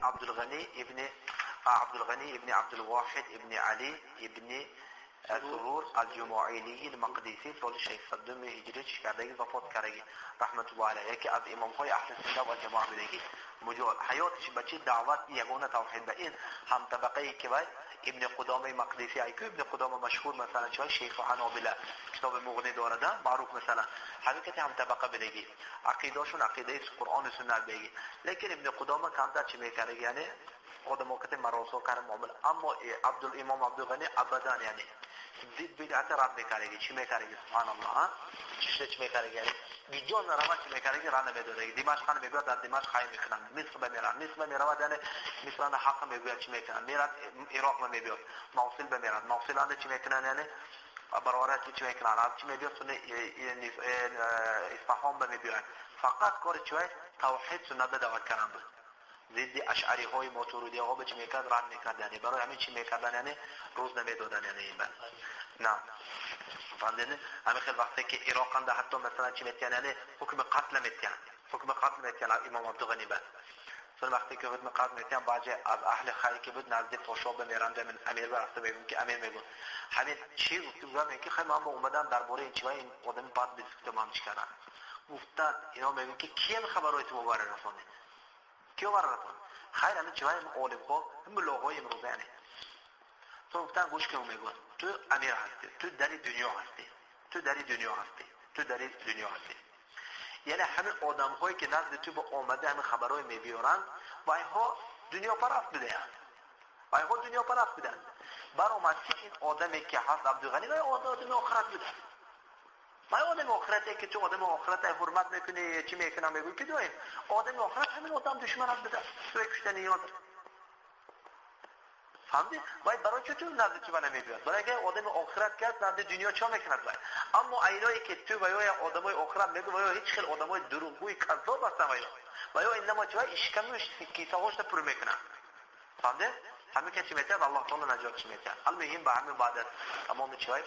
Абдулғани ибн Абдулғани ибн Абдулвоҳид ибн Али ибн Сурур ал-Ҷумоилии Мақдисӣ соли 602 ҳиҷрӣ чӣ кардаги вафот кардаги раҳматуллоҳи алайҳ, яке аз имомҳои аҳли суннат ва ҷамоа будаги. Ҳаётиш ба чӣ даъват ягона тавҳид ба ин ҳамтабақае ки вай ибн Қудомаи Мақдисӣ, айку ибн Қудома машҳур масалан чӣ шейху Ҳанобила китоби Муғни дорада маъруф масалан ҳақиқати ҳамтабақа будаги, ақидашон ақидаи Қуръону суннат будаги. Лекин ибн Қудома камтар чӣ мекардаги, яъне одамокати маросо карда муомила. Аммо Имом Абдулғани абадан яъне зид бидъата рад мекардаги, чӣ мекардаги субҳаналлоҳ, чишта чӣ мекардаги, яъне гиҷо наравад чӣ мекардаги, рад намедодаги. Димашқ мегӯяд, дар Димашқ хай мекунанд, Миср ба меравад, Миср ба меравад, яъне Мисрана ҳаққ мегӯяд чӣ мекунанд, мерад Ироқ ба мебиёд, Мавсил ба меравад, Мавсиланда чӣ мекунанд, яъне барорат чӣ мекунанд, аз чӣ мебиёд, Исфаҳон ба мебиёяд. Фақат кори чӣ вай тавҳид суннат ба даъват кардан буд. Зидди ашъариҳои мотурудиҳо ба чӣ мекард, рад мекард, яъне барои ҳамин чӣ мекардан, яъне рӯз намедодан, яъне ин на фаҳмидед? Ҳамин хел вақте ки Ироқанда ҳатто масалан чӣ метиҳанд, яъне ҳукми қатл метиҳанд, ҳукми қатл метиҳанд имом Абдуғани ба. Сон вақте ки ҳукми қатл метиҳанд, баъзе аз аҳли хайр ки буд назди подшоҳ ба меранд, амир ба рафта мегӯянд ки амир мегӯяд ҳамин чӣ гуфт, мегӯяд ки хай ман омадам дар бораи ин чӣ ин одами бад бисукта ман чӣ кардам. Гуфтанд ино мегӯянд ки кием хабарҳои ту мубаррир расонид, киё бараратон? Хайр, ҳамин чивай олимҳо, муллоҳои имрӯза яъне. То гуфтан гӯш кун, мегӯяд ту амир ҳастӣ, ту дари дунё ҳастӣ, ту дари дунё ҳастӣ, ту дари дунё ҳастӣ. Яъне ҳамин одамҳое ки назди ту ба омада ҳамин хабарҳое мебиёранд, вайҳо дунёпараст будаанд, вайҳо дунёпараст буданд. Баромад ки ин одаме ки ҳаст Абдуғанӣ, вай одами охират будааст. Вай одами охирате ки ту одами охирате ҳурмат мекунӣ, чӣ мекунам мегӯӣ ки доим одами охират ҳамин одам душманат будааст, туе куштани ёд. Фаҳмидӣ? Вай барои чӣ ту назди ту намебиёд? Барои ки одами охират ки аст назди дунё чӣ мекунад вай? Аммо айное ки ту ва ё одамои охират мегӯ, ва ё ҳеҷ хел одамои дурӯғгӯи каззоб ҳастанд, ва ё ва ё иннамо чӣ вай ишкаму кисаҳошро пур мекунанд. Фаҳмидӣ? Ҳамин ки чӣ метиҳад, Аллоҳ таоло наҷот чӣ метиҳад. Алмуҳим ба ҳамин баъд аз тамоми чӣ вай